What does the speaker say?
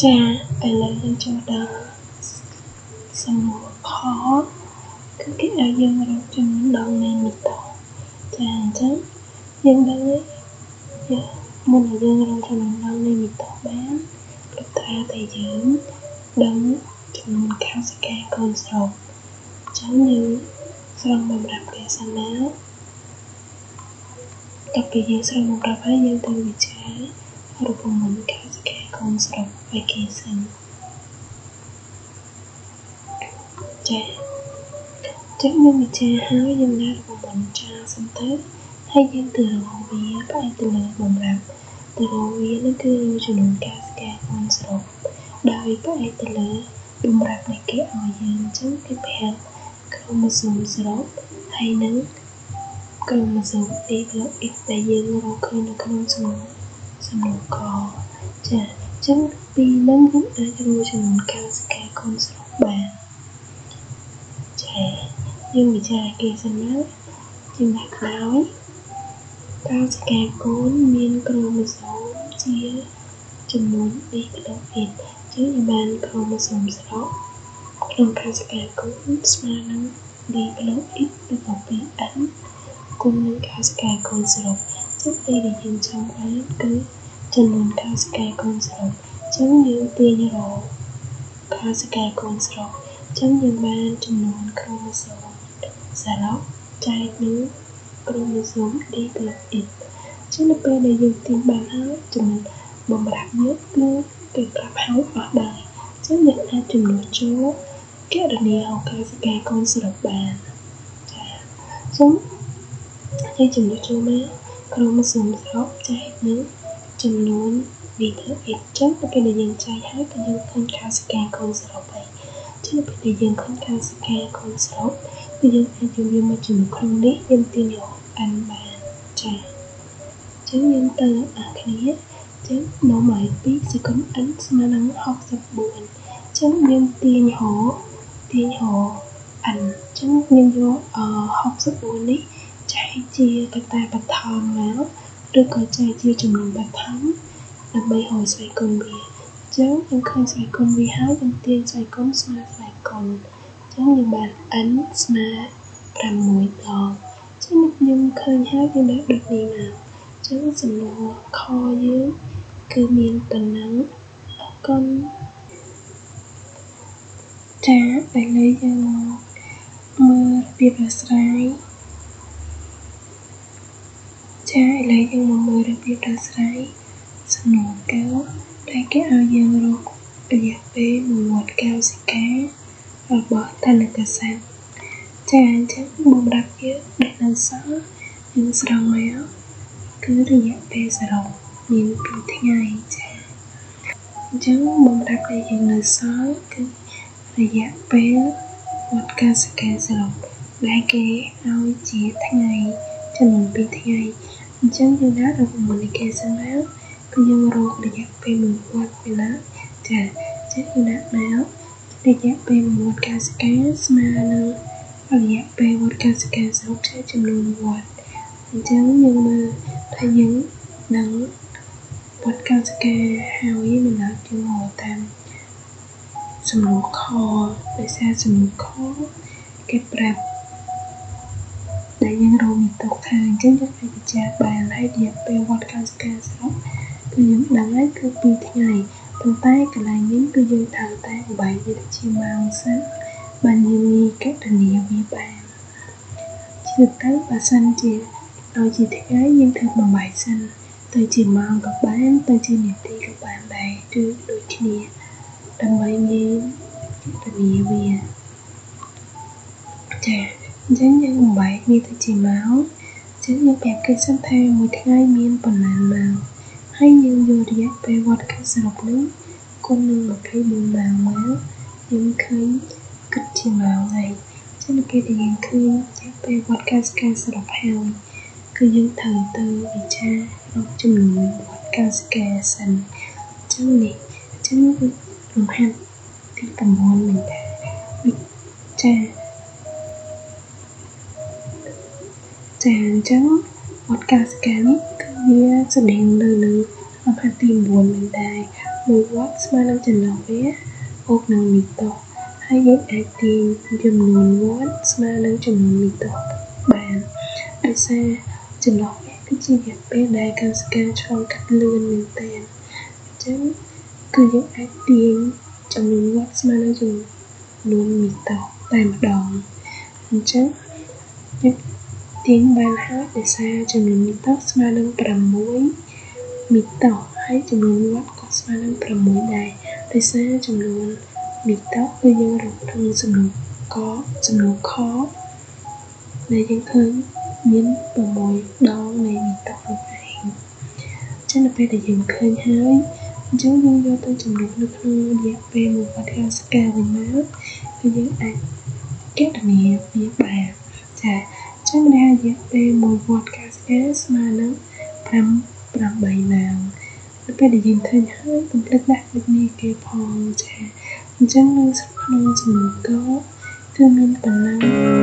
ចាឥឡូវយើងចូលដល់សំណួរខគឺគេឲ្យយើងរកចំនួនដងនៃមីតូចាអញ្ចឹងយើងដឹងហើយមុននឹងយើងរកចំនួនដងនៃមីតូបានលុះត្រាតែយើងដឹងចំនួនកោសិកាកូនសរុបអញ្ចឹងយើងស្រង់បំរាប់គេសិនណាតទៅពេលយើងស្រង់បំរាប់ហើយយើងទៅវិចាររូបមន្តកោសិកាកូនសរុបឲ្យគេសិនចាចឹងយើងវិចារហើយយើងដាក់រូបមន្តចាសិនទៅហើយយើងទៅរកវាផ្អែកទៅលើបំរាប់ទៅរកវានោះគឺចំនួនកោសិកាកូនសរុបដោយផ្អែកទៅលើបំរាប់នៃគេឲ្យយើងអញ្ចឹងគេប្រាប់ក្រូម៉ូសូមសរុបហើយនឹងក្រូម៉ូសូម diploid ដែលយើងរកឃើញនៅក្នុងសំណួរកចាអញ្ចឹងពីនឹងយើងអាចរកចំនួនកោសិកាកូនសរុបបានចាយើងវិចារគេសិនណាយើងដាក់ដោយកោសិកាកូនមានក្រូម៉ូសូមជាចំនួន diploid អញ្ចឹងយើងបានក្រូម៉ូសូមសរុបក្នុងកោសិកាកូនស្មើនឹង diploid ឬក៏ 2n គុណនឹងកោសិកាកូនសរុបចឹងអីដែលយើងចង់បានគឺចំនួនកោសិកាកូនសរុបចឹងយើងទាញរកកោសិកាកូនសរុបចឹងយើងបានចំនួនក្រូម៉ូសូមសរុបចែកនឹងក្រូម៉ូសូម diploid ចឹងនៅពេលដែលយើងទាញបានហើយចំនួនបំរាប់យើងគឺគេប្រាប់ហើយអស់ដែរចឹងយើងអាចចំនួនចូលគណនារកកោសិកាកូនសរុបបានចាចឹងយើងចំនួនចូលមកក្រូម៉ូសូមសរុបចែកនឹងចំនួន diploid ចឹងទៅពេលដែលយើងចែកហើយគឺយើងឃើញកោសិកាកូនសរុបហើយចឹងទៅពេលដែលយើងឃើញកោសិកាកូនសរុបគឺយើងអាចយកវាមកចំនួនក្នុងនេះយើងទាញរក n បានចាចឹងយើងទៅអស់គ្នាចឹងនាំឲ្យ2សេគុណ n ស្មើនឹង64ចឹងយើងទាញរក n ចឹងយើងយក64នេះចែកជាកតាបឋមមកឬក៏ចែកជាចំនួនបឋមដើម្បីរកស្វ័យគុណវាចឹងយើងឃើញស្វ័យគុណវាហើយយើងទាញស្វ័យគុណស្មើស្វ័យគុណចឹងយើងបាន n ស្មើ6ដងចឹងយើងឃើញហើយយើងដាក់ដូចនេះមកចឹងសំណួរខយើងគឺមានប៉ុណ្ណឹងអរគុណចាឥឡូវយើងមកមើលរបៀបដោះស្រាយចាឥឡូវយើងមកមើលរបៀបដោះស្រាយសំណួរកៅដែលគេឲ្យយើងរករយៈពេលមួយវដ្តកោសិការបស់ថនិកសត្វចាអញ្ចឹងបំរាប់យើងដែលនៅសល់យើងស្រង់មកគឺរយៈពេលសរុបមាន2ថ្ងៃចាអញ្ចឹងបំរាប់ដែលយើងនៅសល់គឺរយៈពេលវដ្តកោសិកាសរុបដែលគេឲ្យជាថ្ងៃចំនួន2ថ្ងៃអញ្ចឹងយើងដាក់រូបមន្តនៃគេសិនមកគឺយើងរករយៈពេលមួយវដ្តពីណាចាចឹងយើងដាក់មករយៈពេលមួយវដ្តកោសិកាស្មើនឹងរយៈពេលវដ្តកោសិកាសរុបជាចំនួនវដ្តអញ្ចឹងយើងមើលថាយើងនឹងវដ្តកោសិកាហើយមិនដល់យើងរកតាមសំណួរខដោយសារសំណួរខគេប្រាប់ដែលយើងរកមីតុកថាអញ្ចឹងយើងអាចពិចារបានហើយរយៈពេលវដ្តកោសិកាសរុបគឺយើងដឹងហើយគឺ2ថ្ងៃប៉ុន្តែកន្លែងនេះគឺយើងត្រូវតែបំបែកវាទៅជាម៉ោងសិនបានយើងងាយកណនាវាបានជាទៅបើសិនជាឲ្យជាថ្ងៃយើងត្រូវបំបែកសិនទៅជាម៉ោងក៏បានទៅជានាទីក៏បានដែរគឺដូចគ្នាដើម្បីងាយកណនាវាចាអញ្ចឹងយើងបំបែកវាទៅជាម៉ោងអញ្ចឹងយើងប្រាប់គេសិនថាមួយថ្ងៃមានប៉ុន្មានម៉ោងហើយយើងយករយៈពេលវដ្តកោសរុបនេះគុណនឹង24ម៉ោងមកយើងឃើញគិតជាម៉ោងហើយចឹងនៅពេលដែលយើងឃើញរយៈពេលវដ្តកោសិកាសរុបហើយគឺយើងត្រូវទៅវិចាររកចំនួនវដ្តកោសិកាសិនចឹងនេះចឹងលំហាត់ទី9មិនដែរចាចាអញ្ចឹងវដ្តកោសិកានេះគឺវាស្តៀងនៅនឹងលំហាត់ទី9មិនដែរ 1វ៉ាត់ស្មើនឹងចន្លោះវះបូកនឹងមីតូស ហើយយើងអាចទាញចំនួនវ៉ាត់ស្មើនឹងចំនួនមីតូសបាន ដោយសារចន្លោះវះគឺជារយៈពេលដែលកោសិកាឆ្លងកាត់លឿនមែនទែន អញ្ចឹងគឺយើងអាចទាញចំនួនវ៉ាត់ស្មើនឹងចំនួនមីតូសតែម្ដង។ អញ្ចឹងយើងទាញបានហើយ ដោយសារចំនួនមីតូសស្មើនឹង 6 មីតូស ហើយចំនួនវ៉ាត់ក៏ស្មើនឹង 6 ដែរ ដោយសារចំនួនមីតូសគឺយើងរកក្នុងសំណួរក សំណួរខ ដែលយើងឃើញមាន 6 ដងនៃមីតូសនោះឯង។ ចឹងនៅពេលដែលយើងឃើញហើយ អញ្ចឹងយើងយកទៅចំនួននៅក្នុងរយៈពេល 1 វ៉ាត់កោសិកាវិញមក គឺយើងអាចគណនាវាបាន ចា។ អញ្ចឹងមានរយៈពេល 1 វ៉ាត់កោសិកាស្មើនឹង 5 8 ម៉ោង។ នៅពេលដែលយើងឃើញហើយ កុំភ្លេចដាក់ដូចនេះគេផង ចា។ អញ្ចឹងនៅក្នុងសំណួរកគឺមានប៉ុណ្ណឹង។